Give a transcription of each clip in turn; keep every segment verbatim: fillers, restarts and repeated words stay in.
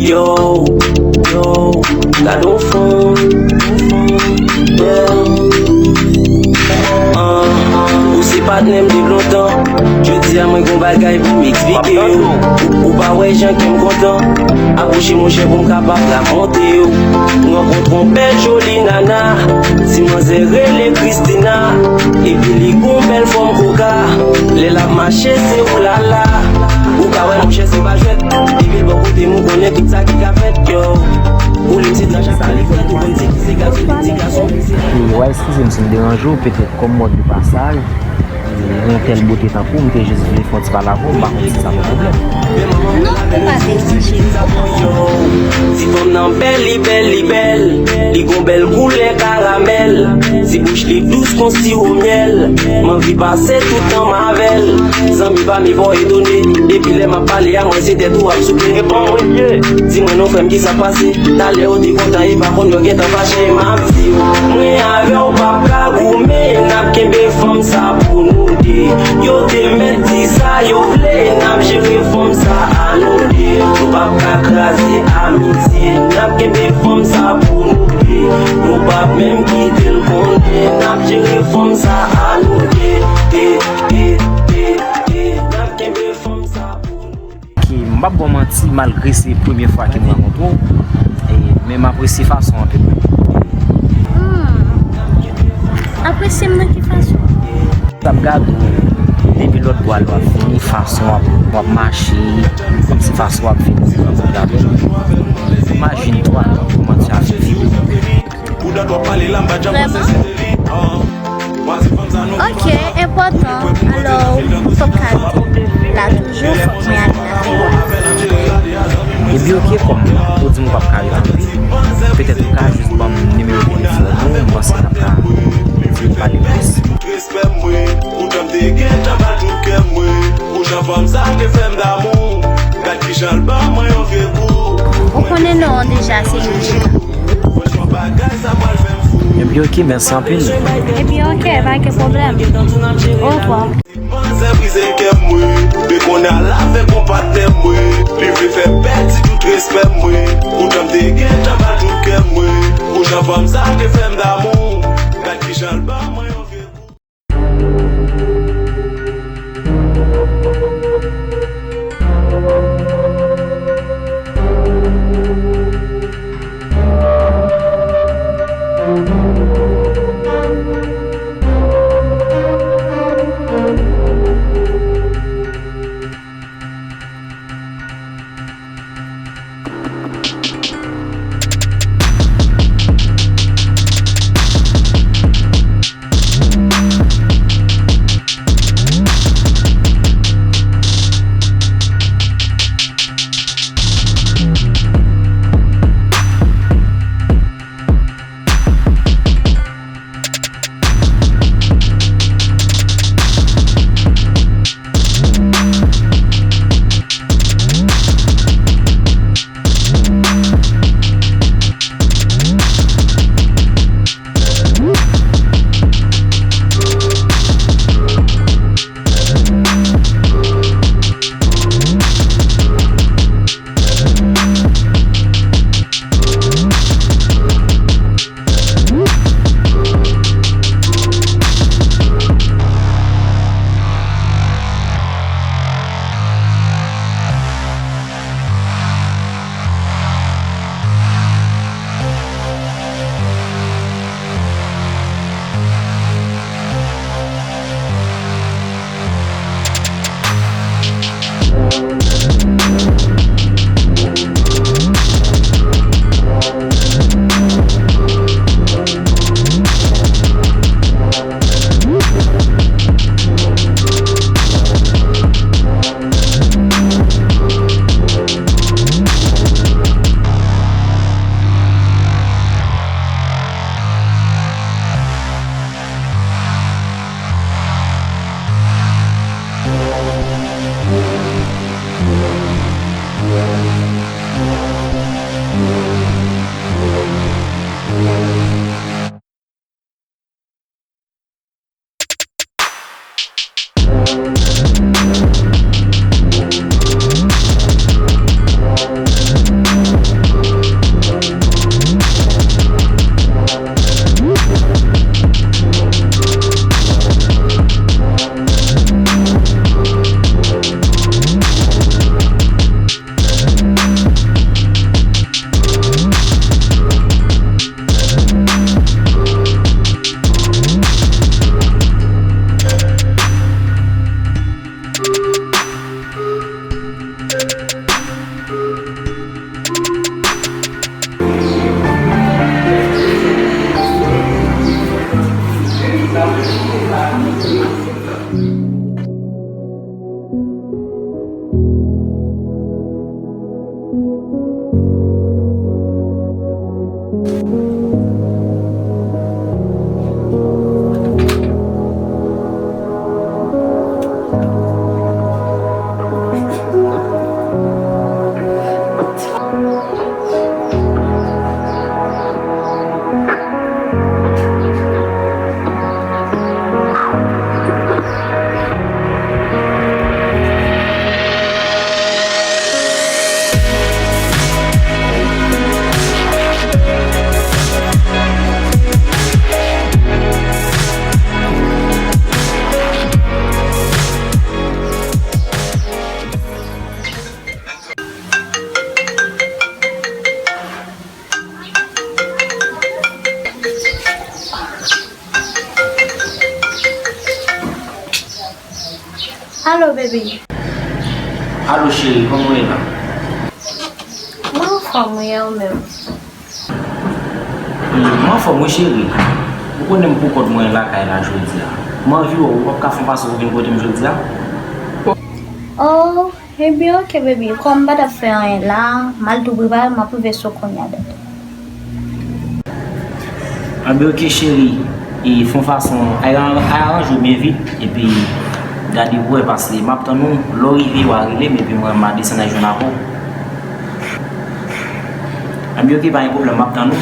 Yo, yo, gade yon fanm, yeah. Ah, ou se patnè m depi lontan. Jodi a mwen gon bagay pou m eksplike w. Ou, ou pa wè jan kè m kontan. Apwoche monchè pou m kapab rakonte w. M rankontre yon bèl joli nana. Ti manzè rele Christina. Epi li gon bèl fòm koka. Lè l ap mache se oulala. Ou ka wè monchè se pa jwèt. Depi l bò kote m ou konnen tout sa ki ka fèt yo. Ou li m se nan chak kalifèt ou konn se ki se gason, ki se gason. E w a eskize m si m deranje w, petèt kòm mòd de pasaj, e, yon tèl bote tankou w, m te jis vle fè yon ti pale avè w, m pa konn si sa pa pwoblèm. Non, ou pa deranje m. Ti fanm nan bèl, li bèl, li bèl. Li gon bèl koulè karamèl. Ti bouch li dous kon siwo myèl. M anvi pase tout tan m avè l. Zanmi pa m, e pa w etone. Depi lè m ap pale a mwen, se tèt ou ap souple. E pa mwen l ye. Di mwen non frè m, kisa k pase? Talè ou te kontan, e pa kounye a w gentan fache. M ap di w, mwen avè w p ap ka goumen. N ap kenbe fanm sa pou nou de. Yo te mèt di sa yo vle. N ap jere fanm sa a nou de. Nou p ap ka kraze amitye. N ap kenbe fanm sa pou nou de. Nou p ap menm kite l konnen. N ap jere fanm sa a nou de. De, de, de, de. N ap kenbe fanm sa pou nou de. Ki, m p ap ba w manti, malgre se premye fwa ke m rankontre w, e, men m apresye fason w anpil. Hmm. Apresye m nan ki fason? T ap gade w, depi lòt bò a lè w ap vini, fason w ap, w ap mache, kòmsi fason w ap vini, w ap gade. Imajine twa, kòman ti a fè vibre. Vrèman? Ok, enpòtan. Alò, m p ap ka rete la toujou, fòk mwen ale avè w. Ebyen, ok, kòm ou di m ou p ap ka rete anpil, petèt ou ka jis ban m nimewo telefòn ou, m panse n ap ka pale plis. Tout respè mwen, poutan m te gentan ba l tout kè mwen. Pou jan fanm sa te fè m damou, gad kijan l ban mwen yon vye kou. Ou konnen non an deja, se Youjina. Mwen se yon bagay sa pral fè m fou. Ebyen, ok, mèsi anpil. Ebyen, ok, pa gen pwoblèm. Orevwa. Manzè brize kè mwen, men kounye a l avèk yon patnè mwen. Li vle fè pèdi tout respè mwen. Poutan m te gentan ba l tout kè mwen. Pou jan fanm sa te fè m damou, gad kijan l ban mwen yon vye kou. Alo, baby. Alo, cheri, kòman w ye la? Mwen anfòm, wi, e ou menm? Hmm, mwen anfòm, wi, cheri. Ou konnen m pou kont mwen lakay la jodi a. Mwen anvi wè w, ou p ap ka fè yon fason pou w vin kote m jodi a? Oh, Ebyen, oke, baby. Kòm m pa t ap fè anyen la, m al tou prepare, m ap rive sou kounya, dèdè. Anben, oke, cheri. E fè yon fason, al, al aranje w byen vit, epi gade pou wè, paske m ap tann ou. Lè w rive, w a rele m, epi mwen, m a desann al jwenn avè w. Anben, oke, pa gen pwoblèm, m ap tann ou.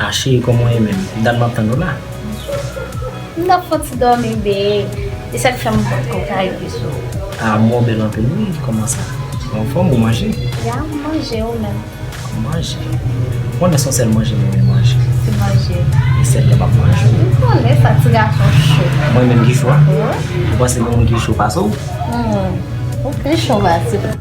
A cheri, kòman w ye menm? Dat m ap tann ou la. M t ap fè yon ti dòmi, bebe. E sa k fè m potko ka rive sou ou. A, mwen bèl anpil, wi. Kòman sa? Ou anfòm, ou manje? Ya, m manje, ou menm? M manje. Ou konnen se yon sèl manje mwen renmen manje. Ti manje. E sèl lè m ap manje. M konnen sa, ti gason cho. Mwen menm ki cho a? Wi. Ou panse gen moun ki cho pase w? Hmm. Ou pi cho pase m.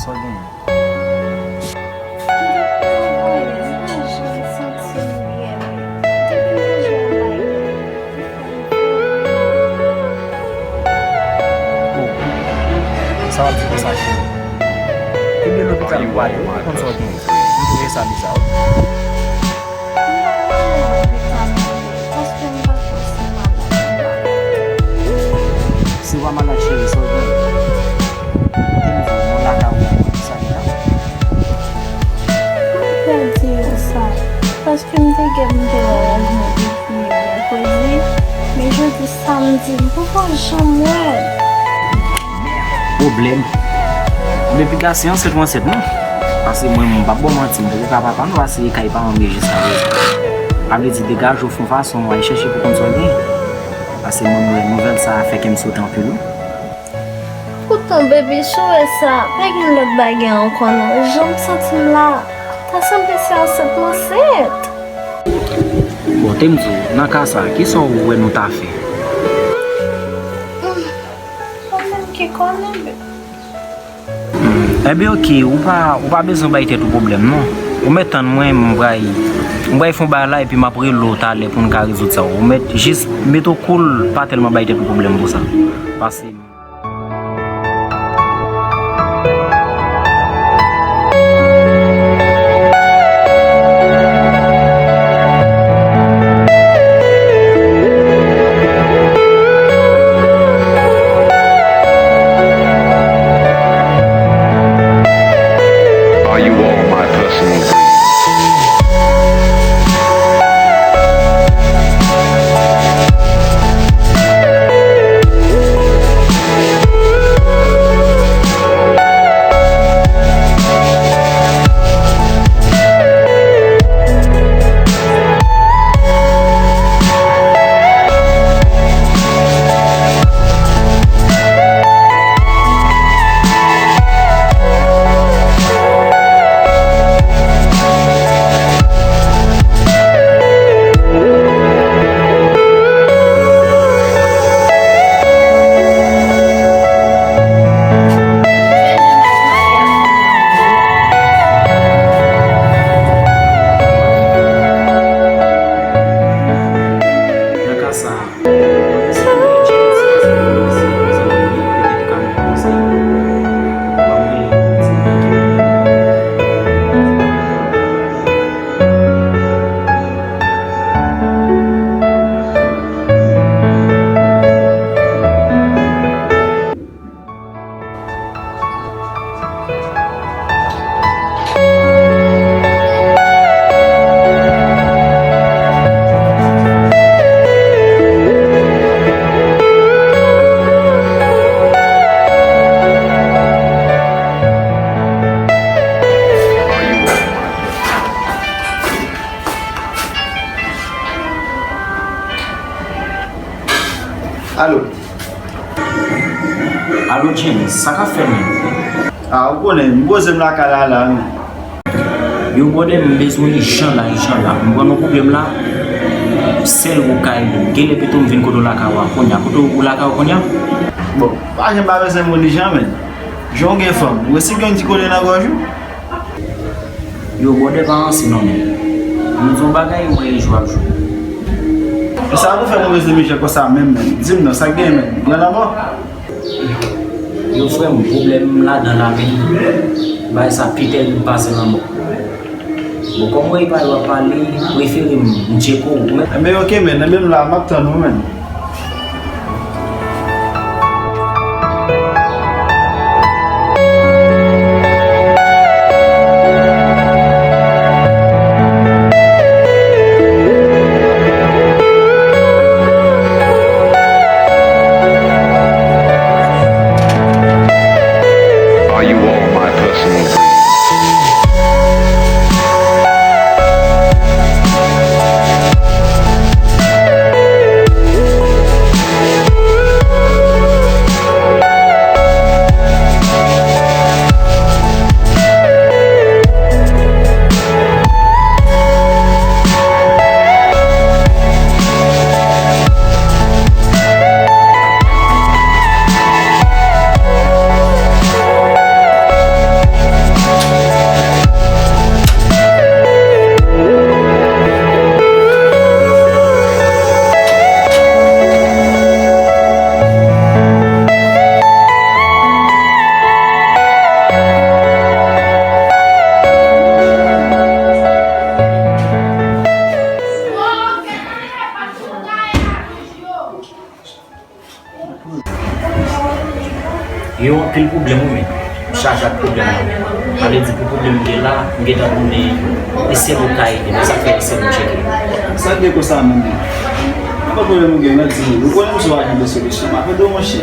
Sa w genyen? Oh, sa w ap di konsa, cheri? Ebyen, lopital ou prale, ou konn sa w genyen. M twouve sa biza, wi. Si w pa malad, cheri, sa w genyen? Te m di w, mwen lakay ou, mwen, sa li la. Mwen pèdi yo sa, paske m te gen m te wè w mwen depi mèkredi, men jodi samdi, m poko janm wè l. Pwoblèm. Depi Gasyon ansent, ou ansent, non? Pase mwen, m p ap ba w manti, m poko ka papa, non, pase e kay paran m ye jiska prezan. Sa vle di, degaje w, fè yon fason, w al chèche pou konn sa w genyen. Pase mwen, mwen, nouvèl sa a fè kè m sote anpil, wi. Poutan, baby, si w wè sa, pa gen lòt bagay ankò, non. Jan m santi m la, ta sanble se ansent m ansent. Bon, te m di w, nan ka sa, kisa w wè nou ta fè? Hmm, ou menm ki konnen, baby. Hmm, ebyen, oke, ou pa, ou pa bezwen bay tèt ou pwoblèm, non. Ou mèt tann mwen, m pral, m pral fè yon bagay la, epi m ap rele w talè pou n ka rezoud sa. Ou mèt jis mete w cool, pa tèlman bay tèt ou pwoblèm pou sa. Pase. Are you all my personal dreams? Nan ka sa a, Alo. Alo, James, sa k ap fèt menm? Ah, ou konnen, m poze m lakay la, la, men. Yo, brother, m bezwen w ijan la, ijan la. M pran nan pwoblèm la. Sèl ou ka ede m. Genlè pito m vin kote w lakay ou a kounye a. Kote w lakay ou kounye a? Bon, pa janm pa bezwen moun ijan, men. Jan w gen fanm, ou resi gen yon ti kole nan gòj ou? Yo, brother, pa ranse non, men. M di yon bagay, mwen, e jou ap jou. E sa pou fè move zemi jan konsa menm, men. Di m non, sa k gen, men? Gran lanmò? Yo, frè m, pwoblèm m ladan la, men. Bagay sa pi tèrib pase lanmò. Bon, kòm mwen e pa yo ap pale, prefere m, m tcheke w, men. Enben, oke, men. Enben, m la, m ap tann ou, men. Are you all my personal dreams? Yo, anpil pwoblèm wi, men. M chaje ak pwoblèm nan. Sa vle di pou pwoblèm m gen la, m gentan konnen e sèl ou ka ede m, e sa k fè e sèl ou tcheke m. Sa k gen konsa menm? Apa pwoblèm ou gen nan di m? Ou konnen m sou pa gen de solisyon. M ap ede w monchè.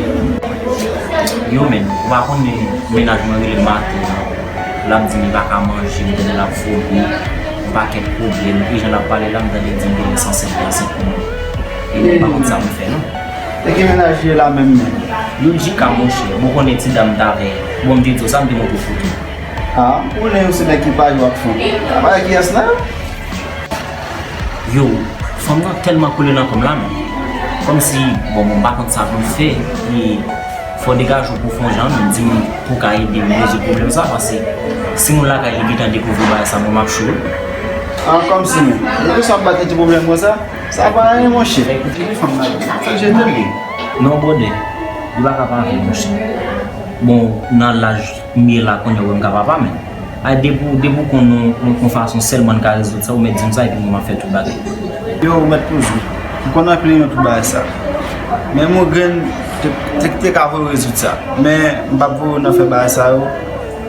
Yo, men, ou pa konnen mennaj mwen rele m maten an. L ap di m li pa ka manje, m tande l ap vomit, yon pakèt pwoblèm. Epi jan l ap pale la, m tande l di m genlè se ansent li ansent pou mwen. E m pa konn sa pou m fè non. E ki mennaj li ye la menm menm? Loudjika monchè, bon konnen ti dam t avè, bon m te di w sa, m te montre w foto. A, m konnen yo se nèg ki pa jwe ak fanm. Sa pa kiyès la? Yo, fanm nan tèlman kole nan kò m la menm. Kòmsi, bon, bon, m pa konn sa pou m fè, e fò w degaje w pou w fè yon jan menm, di m pou w ka ede m rezoud pwoblèm sa, paske si moun lakay li gentan dekouvri bagay sa, mwen m ap cho wi. A, kòmsi menm. Ou konsa ap bat ti pwoblèm konsa? Sa pa anyen, monchè. Fè koute li fanm nan. Sa jete li. Non, brother. Li pa ka pa avè l, monchè. Bon, nan laj m ye la, kounye a ou wè m ka papa, men. Ay, depi w, depi w konn yon, yon, yon fason sèlman n ka rezoud sa, ou mèt di m sa, epi mwen m ap fè tout bagay. Yo, ou mèt poze w. M konn anpil nan tout bagay sa. Men yon grenn te, te, te ka voye w rezoud sa. Men m p ap voye w nan fè bagay sa yo.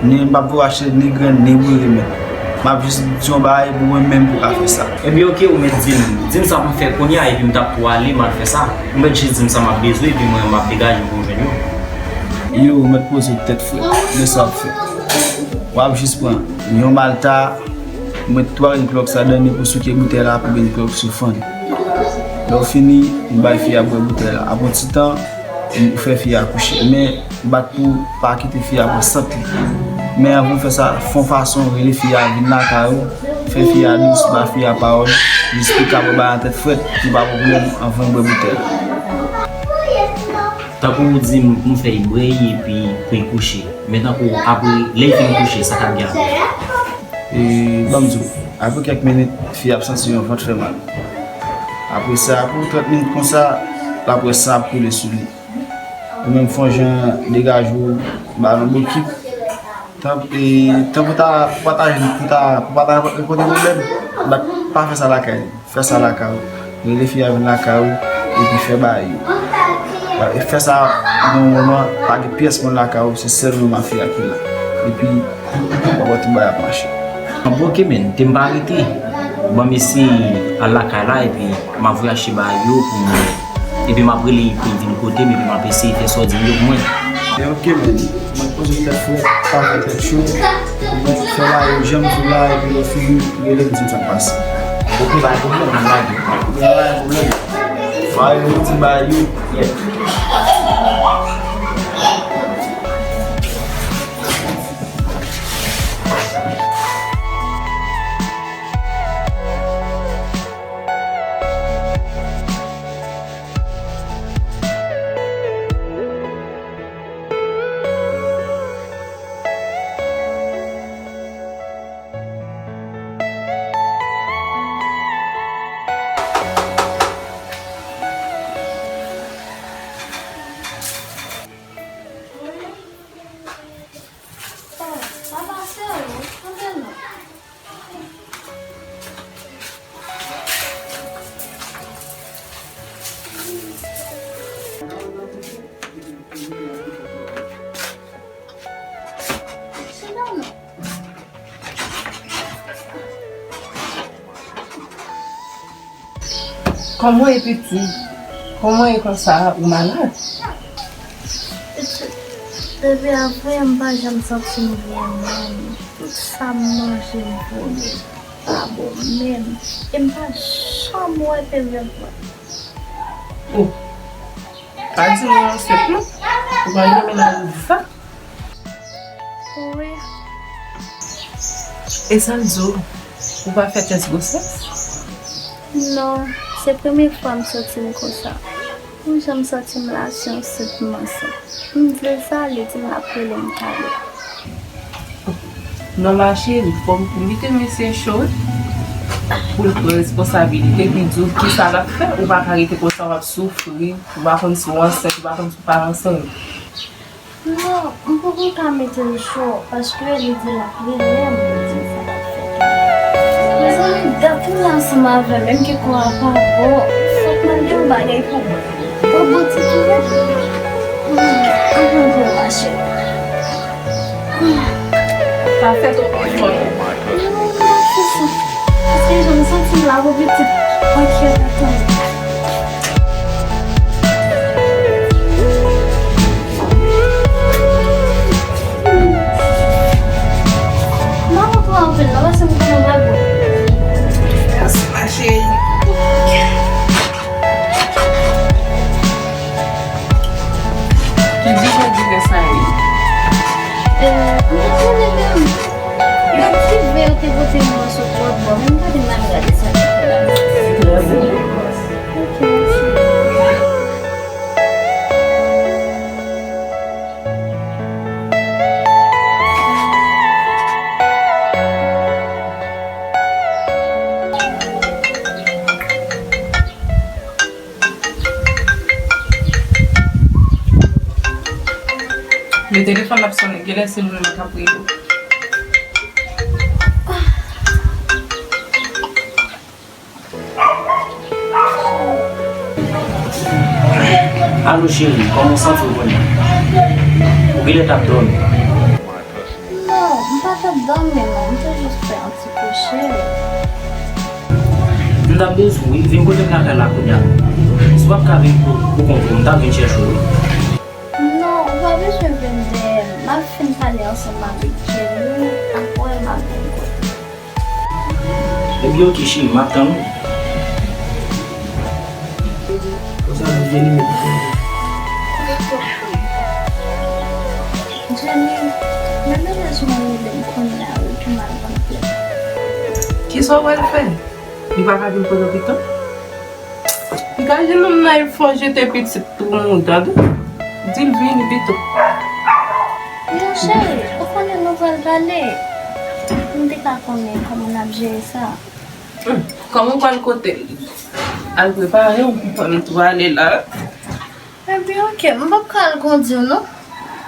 Ni m p ap voye w achte ni grenn, ni bri remèd. M ap jis di w yon bagay pou mwen menm pou w ka fè sa. Ebyen, oke, ou mèt di m. Di m sa pou m fè kounye a, epi m t ap tou ale, m al fè sa. Ou mèt jis di m sa m ap bezwen, epi mwen, m ap degaje m pou m jwenn yo. Yo, ou mèt poze w tèt frèt. Men sa w ap fè. W ap jis pran yon malta, ou met twa grenn klòks ladan li pou souke boutèy la, pou grenn klòks yo fann. Lè w fini, ou bay fi a bwè boutèy la. Apre yon ti tan, ou fè fi a kouche. Men, bat pou w pa kite fi a pran sant li. Men anvan w fè sa, fè yon fason, rele fi a vin lakay ou, fè fi a dous, ba fi a pawòl, jis pou l ka bwè bagay an tèt frèt, pou l pa pran pwoblèm anvan l bwè boutèy la. Tankou ou di m pou m fè l bwè l epi pou l kouche. Men tankou apre, lè l fin kouche, sa k ap gen apre? E, ban m di w, apre kèk minit, fi a ap santi yon vant fè mal. Apre sa, pou trant minit konsa, l ap wè san ap koule sou li. Ou menm fè yon jan degaje w, ba l yon bokit. Tan, e, tankou ta, pou pataje, pou ta, pou pataje pote pwoblèm, bat, pa fè sa lakay li. Fè sa lakay ou. Rele fi a vin lakay ou, epi fè bagay yo. E fè sa nan yon moman, pa gen pyès moun lakay ou, se sèl ou menm ak fi a ki la. Epi, w ap wè tout bagay ap mache. Bon, oke, men, te m pa rete. Ban m eseye al lakay la, epi m ap voye achte bagay yo pou mwen. Epi m ap rele pou l vin kote m, epi m ap eseye fè sa w di m yo pou mwen. E oke, men. Mwen poze tèt frèt, pa fè tèt cho. Epi mwen fè bagay yo jan m di w la, epi lè w fini, rele m di m sa k pase. Oke, pa gen pwoblèm, m ap lage. Oke, pa gen pwoblèm. Fò yo di bagay yo. Yeah. Kòman w ye pitit? Kòman w ye konsa? Ou malad? Depi avè m pa janm santi m byen menm. Tout sa m manje m vomi. Pa bon menm. E m pa janm wè pèmèt mwen. Oh. Pa di mwen ansent non. Ou pa gen mennaj ou di sa? Wi. E sa l di w, ou pa fè tès gwosès? Non, se premye fwa m santi m konsa. Ou jan m santi m la se yon sent m ansent. M di l sa, li di m l ap rele m talè. Non ma cheri, fò w kite mesye cho wi. Pou l pran responsabilite, li di w kisa l ap fè, ou pa ka rete konsa w ap soufri, ou pa konn si w ansent, ou pa konn si w pa ansent. Non, m poko ka mete l cho, paske li di l ap rele m, li di m sa l ap fè. Mezanmi, dat m la ansanm avè l, menm ke kò a pa bon, fòk mande yon bagay pou mwen. Bon, bon, ti kinet. Afè twò pifò. Non, m pa fè sa. Paske jan m santi m la pou pitit. Ok, atann. M pa konn twò anpil non, paske m konnen w pa bon. Mèsi, ma chérie. Ki diven, diven sa ye? Euh, m pa konnen menm. Gad diven yo te pote m nan sot lòt bò, men m pa te mal gade sa ki fè la. Ok, mèsi. Men telefòn ap sonnen, genlè se moun nan k ap rele w. Alo cheri, kòman w santi w kounye a? Ou genlè t ap dòmi? Non, m pa t ap dòmi non, m te jis fè yon ti kouche. M t ap bezwen w wi, vin kote m lakay la kounye a. Si w ap ka vin pou, pou kont ou, m t ap vin chèche w wi. Non, ou pa bezwen vin dèyè m. M ap fin pale ansanm avèk Jenny, apre m ap vin kote w. Ebyen, oke, cheri, m ap tann ou. Konsa, nou vini, men. Jenny, men mennaj mwen rele m kounye a, wi, pou m al kote l. Kisa w pral fè? Li pa ka vin kote w pito? Li ka jwenn nonm nan, e fò jete pitit pou moun, tande? Di l vini pito. Non, cheri, ou konnen nou pral pale. M te ka konnen kòman n ap jere sa. Hmm, kòman w pral kote l? Al prepare w pou fè m tou ale la. Ebyen, oke, m p ap ka al kondi w, non.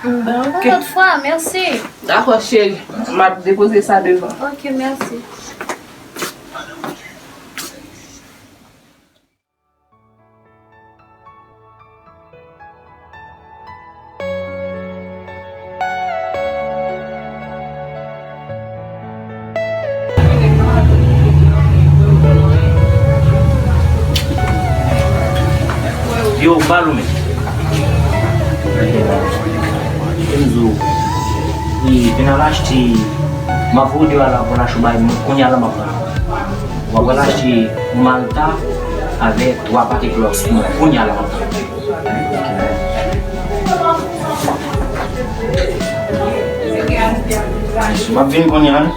Hmm, ben, oke. Yon lòt fwa, mèsi. Dakò, cheri. M ap depoze sa devan. Oke, mèsi. Yo, ba l ou menm. Enzo, wi, vin al achte, m ap voye w deyò a la pou w al achte yon bagay, kounye a la m ap pran. W ap al achte yon Malta avèk twa pakèt Lòks pou mwen. Kounye a la m ap pran. M ap vin kounye a wi.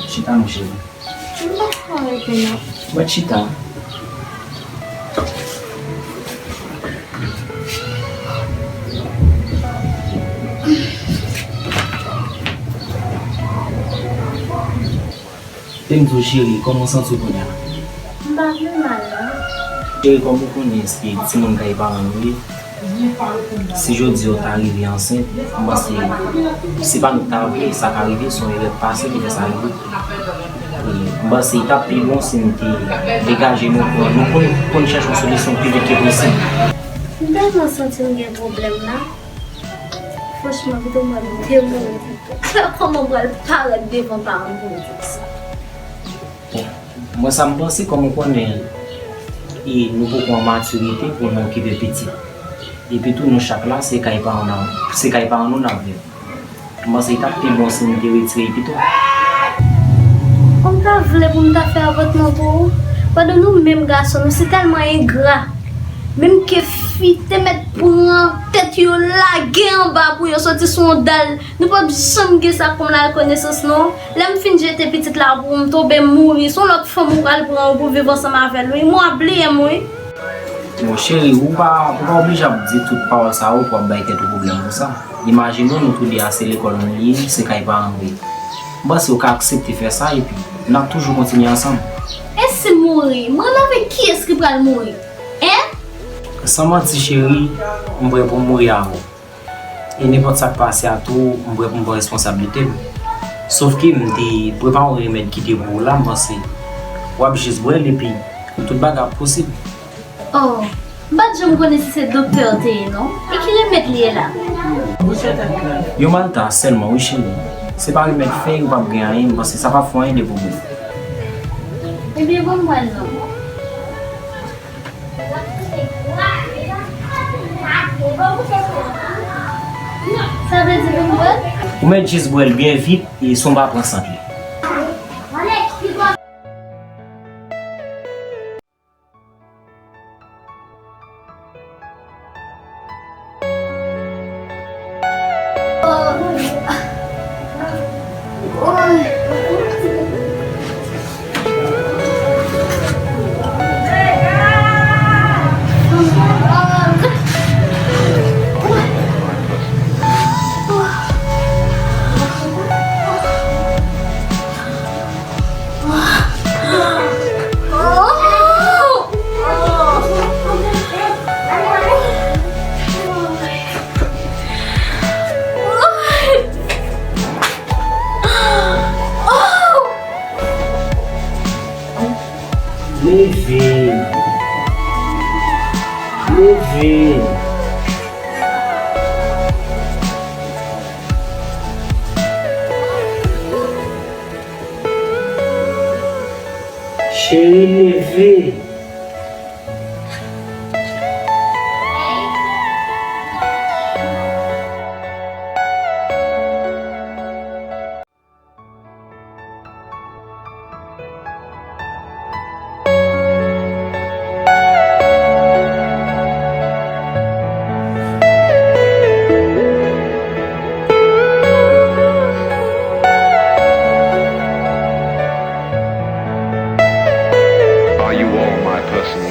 Chita, mon cheri. M pa ka rete non. Mwen chita. Te m di w, cheri, kòman w santi w kounye a? M pa vle mal, non. Cheri, kòm ou konnen, se timoun kay paran nou ye. Si jodi a w ta rive ansent, m panse se pa nou k ta vle sa ka rive, se yon erè k pase ki fè sa rive. E m panse li t ap pi bon si n te degaje nou pou nou konn, konn chèche yon solisyon pi vit ke posib. M tèlman santi m gen pwoblèm la. Franchman, pito mwen te mouri pito. Kòman m pral parèt devan paran m pou m di sa? Bon, mwen sa m panse, kòm ou konnen, e nou poko an matirite pou nou okipe pitit. Epi tou, nou chak la, se kay paran n ap, se kay paran nou n ap viv. M panse li t ap pi bon si nou te retire l pito. Kòm ta vle pou m ta fè avòtman pou ou? Pandan nou menm gason, nou se tèlman engra. Menm ke fi te mèt pran tèt yo lage anba pou yo soti sou yon dal. Nou p ap janm gen sa kòm lakonesans non. Lè m fin jete pitit la pou ou, m tonbe m mouri, se yon lòt fanm ou pral pran ou pou viv ansanm avè l wi. M w ap bliye m wi. Bon, cheri, ou pa, ou pa oblije ap di tout pawòl sa yo pou w ap bay tèt ou pwoblèm konsa. Imajine w, nou tou de a se lekòl nou ye, se kay paran nou ye. M panse w ka aksepte fè sa epi n ap toujou kontinye ansanm. E si m mouri, mwen avèk kiyès ki pral mouri? Hein? San manti, cheri, m prè pou m mouri avè w. E nenpòt sa k pase a tou, m prè pou m pran responsablite m. Sòf ke m te prepare yon remèd ki te pou ou la, m panse w ap jis bwè l epi tout bagay ap posib. Oh, m pa t janm konnen si se doktè w te ye non. E ki remèd li ye la? Yon malta sèlman wi cheri. Se pa remèd fèy, ou p ap gen anyen, m panse sa p ap fè w anyen depi w bwè l. Ebyen ban m bwè l non. Sa vle di pou m bwè l? Ou mèt jis bwè l byen vit e san w pa pran sant li. Leve! Leve! Cheri, leve! Are you all my personal